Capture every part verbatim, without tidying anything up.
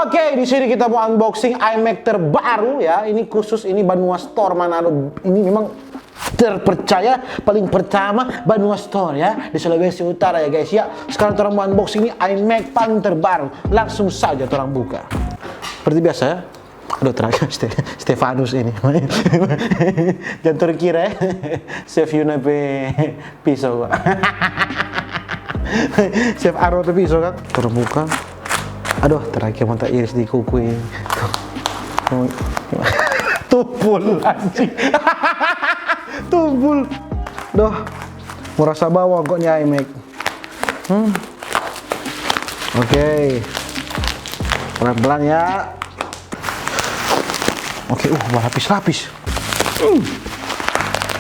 Oke, di sini kita mau unboxing iMac terbaru ya. Ini khusus, ini Banua Store Manado. Ini memang terpercaya, paling pertama Banua Store ya, di Sulawesi Utara ya guys ya. Sekarang orang mau unboxing ini iMac paling terbaru. Langsung saja orang buka. Seperti biasa ya. Aduh, terakhir Ste- Stefanus ini. Jangan terkira ya. Save Yuna pe pisau, Pak. Save Arnold pe pisau kan. Terbuka. Aduh, terakhir mata iris di kuku ini. Tuh. Tumpul, anjing. Tumpul. Duh. Merasa bawang kok nyai, Mac. Hmm. Oke. Pelan-pelan ya. Oke, uh, berlapis-lapis. Hmm.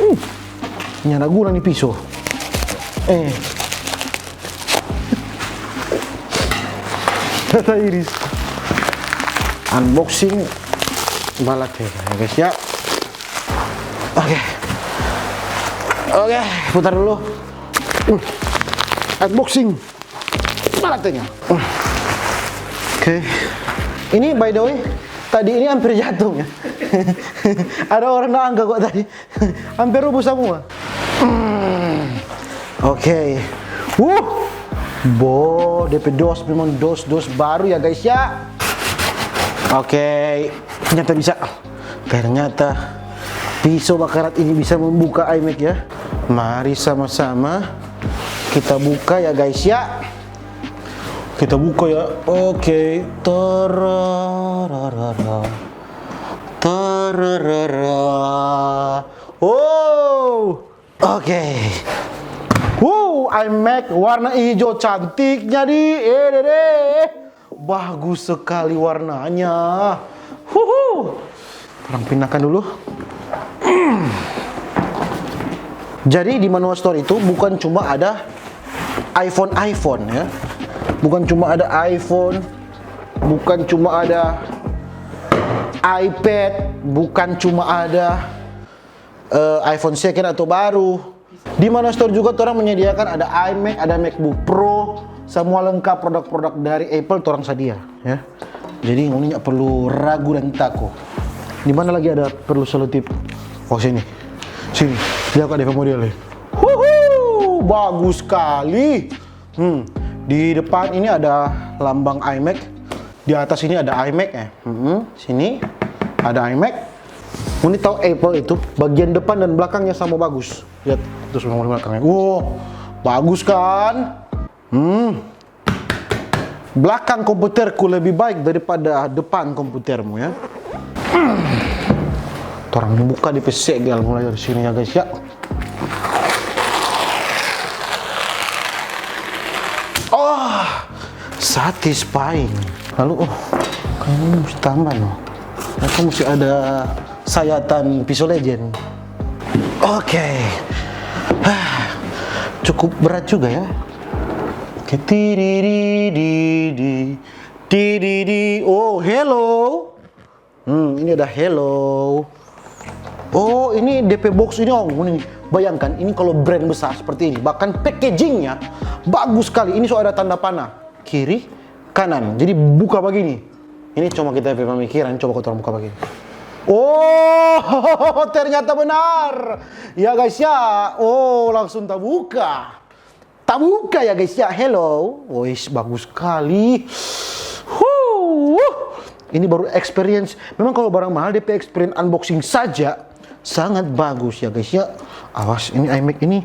Uh. Ini ada guna nih pisau. Eh. Kata iris. Unboxing balat ya, guys ya. Oke. Oke, putar dulu. Uh. Unboxing. Mana tanya? Oke. Ini by the way, tadi ini hampir jatuh ya. Ada orang na angka kok tadi. Hampir rubuh semua. Hmm. Oke. Wuh. Bo, D P dos memang dos-dos baru ya guys ya. Oke. Ternyata bisa. Ternyata pisau bakarat ini bisa membuka iMac ya. Mari sama-sama kita buka ya guys ya. Kita buka ya. Oke. Tararara. Tararara. Oh. Oke. Wow, iMac warna hijau cantiknya di. Eh, dede. Bagus sekali warnanya. Huhu. Orang pindahkan dulu. Jadi di Manual Store itu bukan cuma ada iPhone-iPhone ya. Bukan cuma ada iPhone, bukan cuma ada iPad, bukan cuma ada eh, iPhone second atau baru. Di Manual Store juga orang menyediakan ada iMac, ada MacBook Pro, semua lengkap produk-produk dari Apple orang sadia ya. Jadi ngoni nggak perlu ragu dan tako. Di mana lagi ada perlu selotip? Oh, sini. Sini. Lihat kak D P model nih. Huhu, bagus sekali. Hmm, di depan ini ada lambang iMac. Di atas ini ada iMac ya. Hmm, sini ada iMac. Ngoni tahu Apple itu bagian depan dan belakangnya sama bagus. Lihat, terus belakangnya. Wow, bagus kan? Hmm. Belakang komputerku lebih baik daripada depan komputermu ya. Orang buka di P C gal mulai dari sini ya guys ya. Oh, satisfying. Lalu, oh, kayaknya ini mesti tambah no. Aku mesti ada sayatan Pisau Legend. Oke. Hah, cukup berat juga ya. Oke, tiriri di di di di di. Oh, hello. Hmm, ini ada hello. Oh, ini D P box ini, oh, ini. Bayangkan, ini kalau brand besar seperti ini, bahkan packagingnya bagus sekali. Ini so ada tanda panah, kiri, kanan. Jadi buka begini. Ini cuma kita pe pemikiran, coba kau orang buka begini. Oh, ternyata benar. Ya guys ya, oh langsung tabuka. Tabuka ya guys ya, hello. Wis, bagus sekali. Huh. Ini baru experience. Memang kalau barang mahal, D P experience unboxing saja sangat bagus ya guys ya. Awas, ini iMac ini.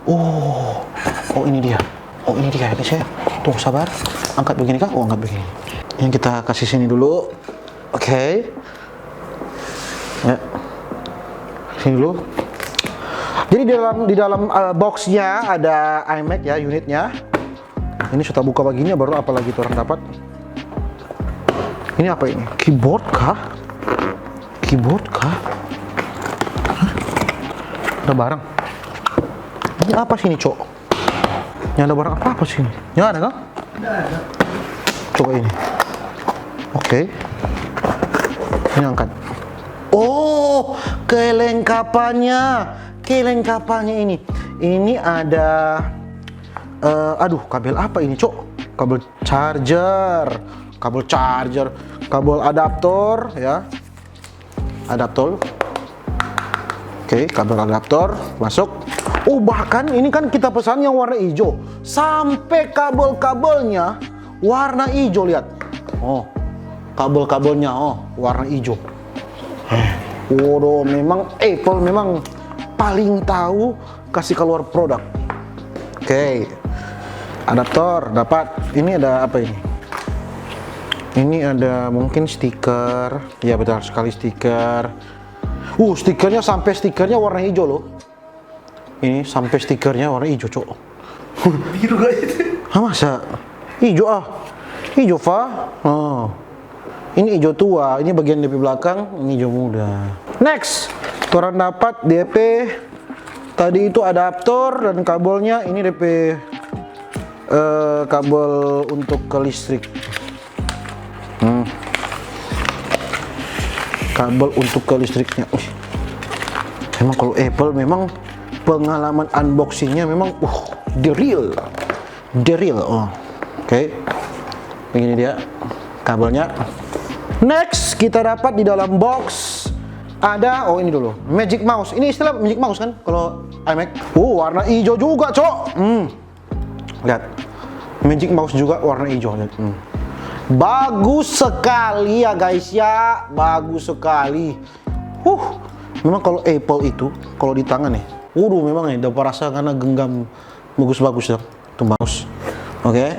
Oh, oh ini dia. Oh ini dia ya guys ya. Tuh sabar. Angkat begini kah? Oh angkat begini. Yang kita kasih sini dulu. Oke. Ya. Sini dulu. Jadi di dalam di dalam uh, boxnya ada iMac ya unitnya. Ini sudah buka begini baru apalagi orang dapat. Ini apa ini? Keyboard kah? Keyboard kah? Hah? Ada barang. Ini apa sini, Cok? Ini ada barang apa-apa sini? Ini ada kah? Coba ini. Oke. Ini angkat. Oh, kelengkapannya. Kelengkapannya ini. Ini ada eh, aduh, kabel apa ini, Cok? Kabel charger. kabel charger, kabel adaptor ya. Adaptor. Oke, kabel adaptor masuk. Oh, bahkan ini kan kita pesan yang warna hijau. Sampai kabel-kabelnya warna hijau, lihat. Oh, kabel-kabelnya, oh, warna hijau. Eh, waduh, memang Apple memang paling tahu kasih keluar produk. Oke, adaptor dapat. Ini ada apa ini? Ini ada mungkin stiker. Ya, betul sekali, stiker. Uh, stikernya sampai stikernya warna hijau loh. Ini sampai stikernya warna hijau, cok. Biru aja itu. Ah, masa? Hijau ah. Hijau, Fa. Oh. Ini hijau tua, ini bagian depe belakang, ini hijau muda. Next, torang dapat depe tadi itu adaptor dan kabelnya, ini depe eh, kabel untuk ke listrik. Hmm. Kabel untuk ke listriknya. Wih. Memang kalau Apple memang pengalaman unboxingnya memang uh the real, the real. Oh, oke. Begini dia kabelnya. Next, kita dapat di dalam box ada, oh, ini dulu, Magic Mouse. Ini istilah Magic Mouse kan kalau iMac. Oh, warna hijau juga, cok. Hmm. Lihat, Magic Mouse juga warna hijau. Hmm. Bagus sekali ya guys ya, bagus sekali. Huh, memang kalau Apple itu kalau di tangan nih, waduh, memang nih dapat rasa karena genggam bagus-bagus ya, itu mouse. Oke.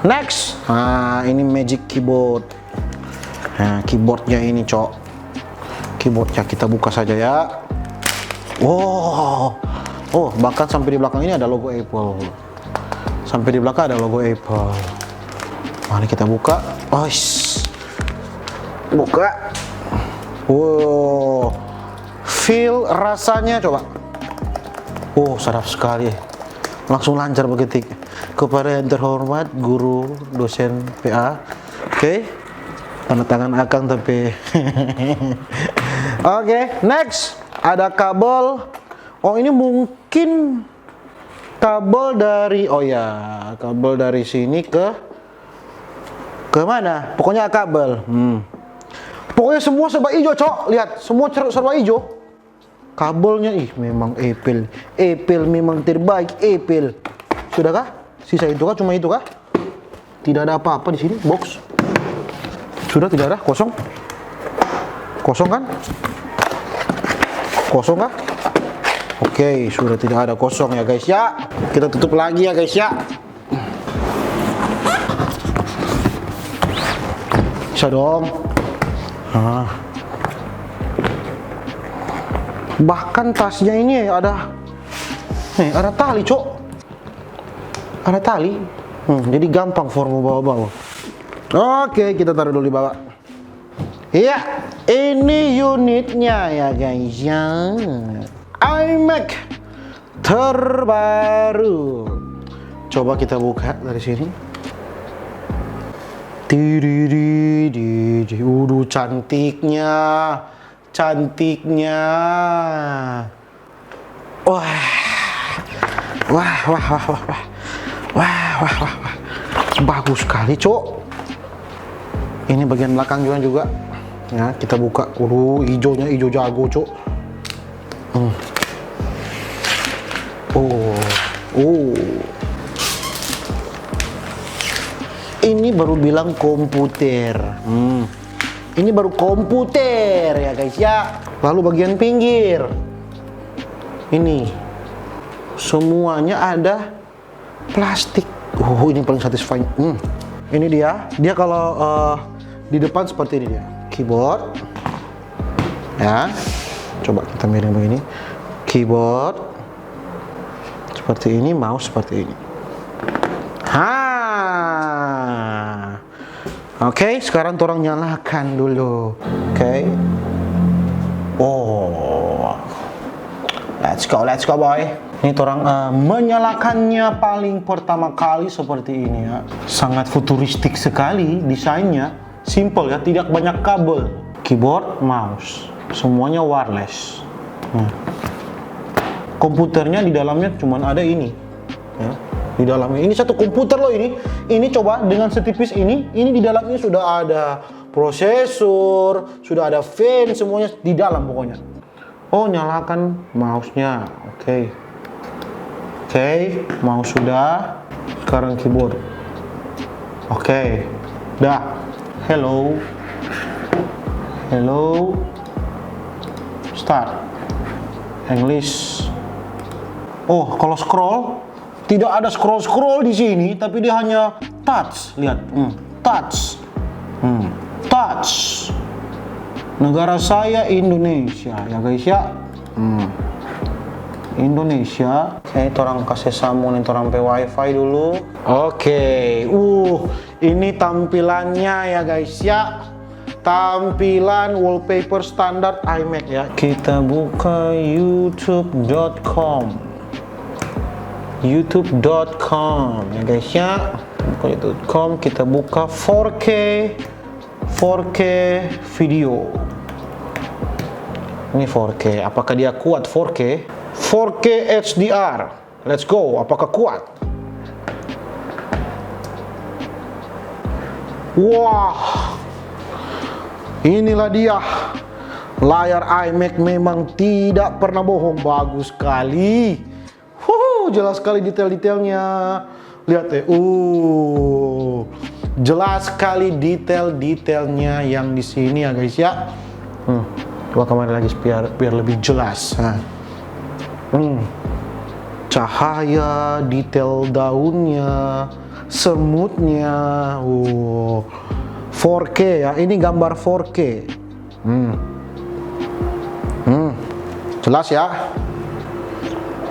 Next, nah ini Magic Keyboard. Nah, keyboardnya ini, cok. Keyboardnya kita buka saja ya. Wow. Oh, bahkan sampai di belakang ini ada logo Apple. Sampai di belakang ada logo Apple. Mari kita buka. Ois. Buka. Wow. Feel rasanya coba. Oh, sadap sekali. Langsung lancar begitu. Kepada yang terhormat guru dosen P A. Oke. Tanda tangan akang tapi. Oke, next ada kabel. Oh, ini mungkin kabel dari, oh ya, kabel dari sini ke ke mana? Pokoknya kabel. Hmm. Pokoknya semua serba hijau, cok. Lihat, semua cer- serba hijau. Kabelnya, ih, memang Apple. Apple memang terbaik, Apple. Sudah kah? Sisa itu kah? Cuma itu kah? Tidak ada apa-apa di sini, box. Sudah, tidak ada, kosong. Kosong kan? Kosong kah? Oke, sudah tidak ada, kosong ya guys ya. Kita tutup lagi ya guys ya. Bisa dong. Nah. Bahkan tasnya ini ada, nih, ada tali, cok. Ada tali. Hmm, jadi gampang for mo bawa-bawa. Oke, kita taruh dulu di bawah. Iya, ini unitnya ya guys ya. iMac terbaru. Coba kita buka dari sini. Tididididi. Uduh, cantiknya. Cantiknya. Wah. Wah, wah, wah, wah, wah. Wah, wah, wah, wah. Bagus sekali, cok. Ini bagian belakang juga juga. Ya, kita buka. Waduh, hijaunya hijau jago, cok. Hmm. Oh, oh. Ini baru bilang komputer. Hmm. Ini baru komputer ya guys ya. Lalu bagian pinggir. Ini semuanya ada plastik. Oh, ini paling satisfying. Hmm. Ini dia. Dia kalau eh, di depan seperti ini dia. Keyboard. Ya. Coba kita miring begini. Keyboard seperti ini, mouse seperti ini. Ha. Oke, sekarang torang nyalakan dulu. Oke. Oh. Let's go, let's go boy. Ini torang eh, menyalakannya paling pertama kali seperti ini ya. Sangat futuristik sekali desainnya. Simple ya, tidak banyak kabel. Keyboard, mouse, semuanya wireless. Nah. Komputernya di dalamnya cuman ada ini. Ya. Di dalamnya ini satu komputer loh ini. Ini coba dengan setipis ini, ini di dalam ini sudah ada prosesor, sudah ada fan, semuanya di dalam pokoknya. Oh, nyalakan mouse-nya. Oke. Oke, mouse sudah. Sekarang keyboard. Oke. Dah. Hello. Hello. Start. English. Oh, kalau scroll, tidak ada scroll-scroll di sini, tapi dia hanya touch. Lihat, hmm, touch. Hmm, touch. Negara saya Indonesia, ya guys ya. Hmm. Indonesia. Oke, torang kasih sambung nih torang pe wifi dulu. Oke, uh, ini tampilannya ya guys ya. Tampilan wallpaper standar iMac ya. Kita buka youtube dot com. youtube dot com ya guys ya. Buka youtube dot com, kita buka four K, four K video. Ini four K, apakah dia kuat four K? Four K H D R. Let's go, apakah kuat? Wah, inilah dia. Layar iMac memang tidak pernah bohong, bagus sekali. Huhu, jelas sekali detail-detailnya. Lihat deh, uh, jelas sekali detail-detailnya yang di sini ya guys ya. Hmm, coba kamari lagi biar biar lebih jelas. Nah. Hmm. Cahaya, detail daunnya, semutnya, uh, four K ya. Ini gambar four K. Hmm. Hmm. Jelas ya.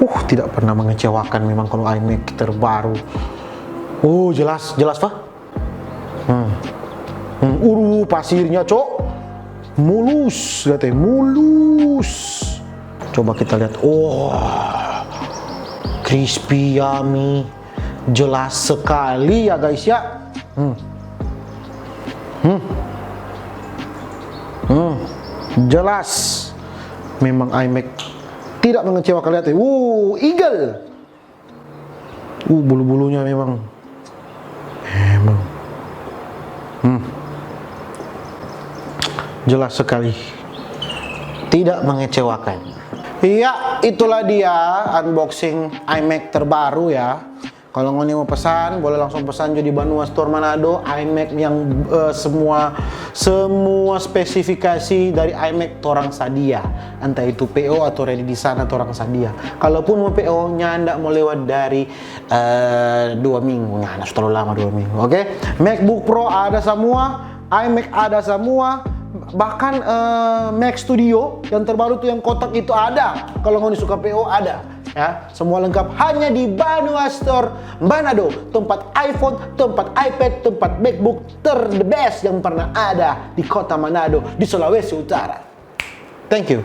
Uh, tidak pernah mengecewakan memang kalau iMac terbaru. Oh, jelas, jelas, Pak. Hmm. Hmm. Uru pasirnya, Cok. Mulus, lihat ya, mulus. Coba kita lihat. Oh, crispy, yummy. Jelas sekali ya, guys ya. Hmm. Hmm. Hmm. Jelas. Memang iMac tidak mengecewakan, lihat ya. Wuh, eagle. Uh, bulu-bulunya memang. Memang. Hmm. Jelas sekali. Tidak mengecewakan. Iya, itulah dia unboxing iMac terbaru ya. Kalau ngoni mau pesan, boleh langsung pesan jo di Banua Store Manado, iMac yang, eh, semua, semua spesifikasi dari iMac torang sadia. Entah itu P O atau ready di sana torang sadia. Kalaupun mau P O, nyanda mau lewat dari, eh, dua minggu. Nyanda, su terlalu lama dua minggu, oke? MacBook Pro ada samua, iMac ada samua, bahkan, eh, Mac Studio yang terbaru tuh yang kotak itu ada. Kalau ngoni suka P O, ada. Ya, semua lengkap hanya di Banua Store Manado, tempat iPhone, tempat iPad, tempat MacBook ter the best yang pernah ada di kota Manado, di Sulawesi Utara. Thank you.